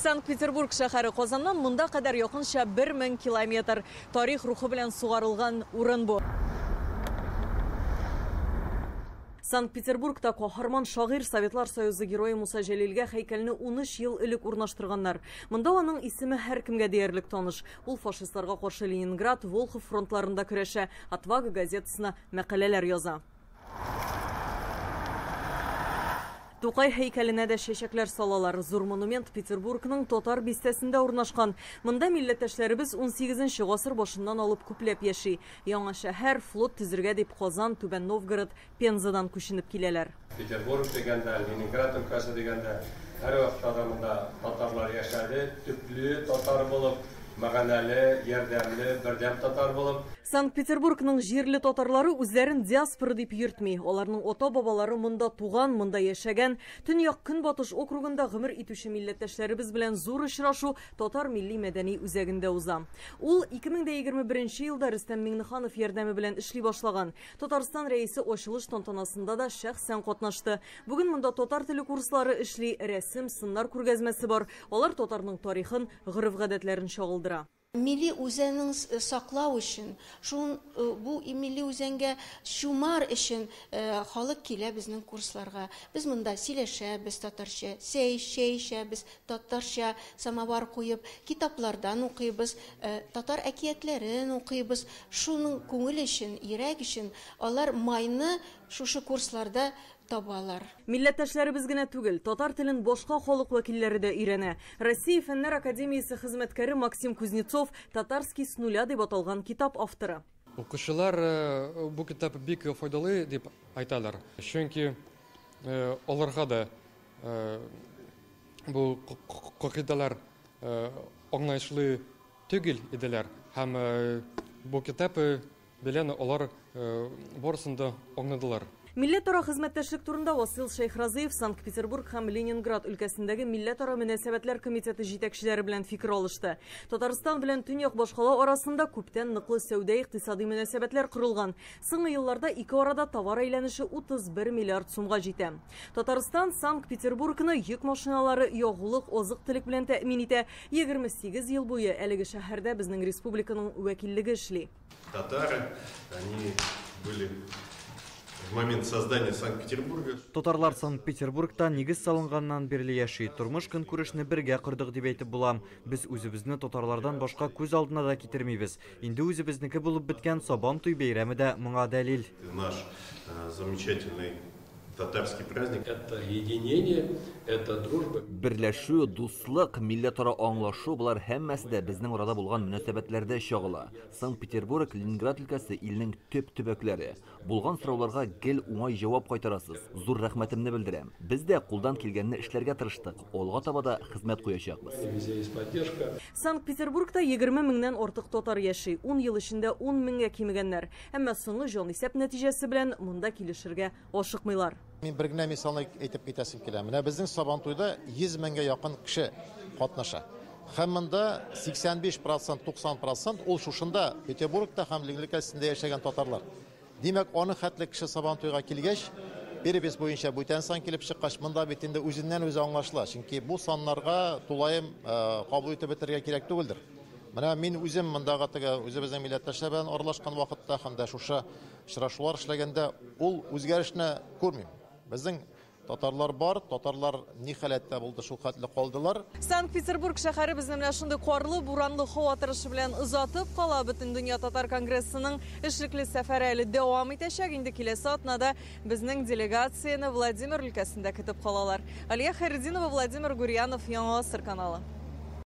Санкт-Петербург шәһәре Казаннан монда кадәр якынча 1000 километр. Тарих рухы белән сугарылган урын бу. Санкт-Петербургта каһарман шагыйрь, Советлар Союзы герое Муса Җәлилгә һәйкәлне 13 ел элек урнаштырганнар. Монда аның исеме һәркемгә диярлек таныш. Ул фашистларга каршы Ленинград, Волхов фронтларында көрәшә, Отвага газетасына мәкаләләр яза. Тукай һәйкәленә дә чәчәкләр салалар. Зур монумент Петербургның Татар бистәсендә урнашкан. Монда милләттәшләребез 18 гасыр башыннан алып күпләп яши. Яңа шәһәр, флот төзергә дип Казан, Түбән Новгород, Пензадан күченеп киләләр. Петербург дигәндә, Ленинград өлкәсе дигәндә, һәрвакытта да монда татарлар яшәде, төпле татар булып, мәгънәле, ярдәмле, бердәм татар булып. Санкт-Петербургның җирле татарлары үзләрен диаспора дип йөртми. Аларның ата-бабалары монда туган, монда яшәгән. Төньяк-Көнбатыш округында гомер итүче милләттәшләребез белән зур очрашу Татар милли-мәдәни үзәгендә уза. Ул 2021 елда Рөстәм Миңнеханов ярдәме белән эшли башлаган. Татарстан Рәисе ачылыш тантанасында да шәхсән катнашты. Бүген монда татар теле курслары эшли, рәсем, сыннар күргәзмәсе бар. Алар татарның тарихын, гореф-гадәтләрен чагылдыра. Милли үзәнен саклау өчен, шул бу милли үзәнгә чумар өчен халык килә безнең курсларга. Без монда сөйләшәбез татарча, сәй, чәй эчәбез татарча, самовар куеп, китаплардан укыйбыз, татар әкиятләрен укыйбыз. Шуның күңел өчен, йөрәк өчен алар майны шушы курсларда табалар. Милләттәшләребез генә түгел, татар телен башка халык вәкилләре дә өйрәнә. Россия Фәннәр академиясе хезмәткәре Максим Кузнецов «Татарский с нуля» дип аталган китап авторы. Укучылар бу китап бик файдалы дип әйтәләр, чөнки аларга да бу кагыйдәләр аңлаешлы түгел иделәр һәм бу китап белән алар барысын да аңладылар. Милләтара хезмәттәшлек турында Васил Шәйхразыев Санкт-Петербург һәм Ленинград өлкәсендәге милләтара мөнәсәбәтләр комитеты җитәкчеләре белән фикер алышты. Татарстан белән Төньяк башкала арасында күптән ныклы сәүдә-икътисади мөнәсәбәтләр корылган. Соңгы елларда ике арада товар әйләнеше 31 миллиард сумга җитә. Татарстан Санкт-Петербургны йөк машиналары, ягулык, азык-төлек белән тәэмин итә. 28 ел буе әлеге шәһәрдә безнең республиканың вәкиллеге эшли. Татары, они были в момент создания Санкт-Петербурга. Татарлар Санкт-Петербургта нигез салынганнан бирле яши. Тормыш көнкүрешне бергә кордык дип әйтеп була. Без үзебезне татарлардан башка күз алдына да китермибез. Инде үзебезнеке булып беткән Сабан туй бәйрәме дә моңа дәлил. Наш замечательный татарский праздник. Это единение, это дружба. Берләшү, дуслык, милләтара аңлашу, болар һәммәсе дә безнең арада булган мөнәсәбәтләрдә чагыла. Санкт-Петербург, Ленинград өлкәсе илнең төп төбәкләре. Булган сорауларга гел уңай җавап кайтарасыз. Зур рәхмәтемне белдерәм. Без дә кулдан килгәнне эшләргә тырыштык. Алга таба да хезмәт куячакбыз. Везде есть поддержка. Санкт-Петербургта 20 меңнән артык татар яши. 10 ел эчендә 10 меңгә кимегәннәр. Әмма соңгы җанисәп нәтиҗәсе белән монда килешергә ашыкмыйлар. Мин бер генә мисалны әйтеп китәсем килә. Менә безнең Сабантуйда 100 меңгә якын кеше катнаша. Һәм монда 85%, 90% ул шушында Петербургта һәм Ленинград өлкәсендә яшәгән татарлар. Димәк, аны хәтле кеше Сабантуйга килгәч, перепись буенча бүтән сан килеп чыккач, монда бит инде үзеннән үзе аңлашыла. Чөнки бу саннарга тулаем кабул итеп бетерергә кирәк түгелдер. Менә мин үзем мондагы теге үзебезнең милләттәшләр белән аралашкан вакытта һәм дә шушы очрашулар эшләгәндә ул үзгәрешне күрмим. Безнең татарлар бар, татарлар ни халәттә булды, шул хәтле калдылар. Санкт-Петербург шәһәре безне менә шундый карлы, буранлы һава торышы белән озатып кала. Бөтендөнья татар конгрессының эшлекле сәфәре әле дәвам итәчәк. Инде киләсе атнада безнең делегацияне Владимир өлкәсендә көтеп калалар. Алия Хәйретдинова, Владимир Гурьянов, Яңа Гасыр каналы.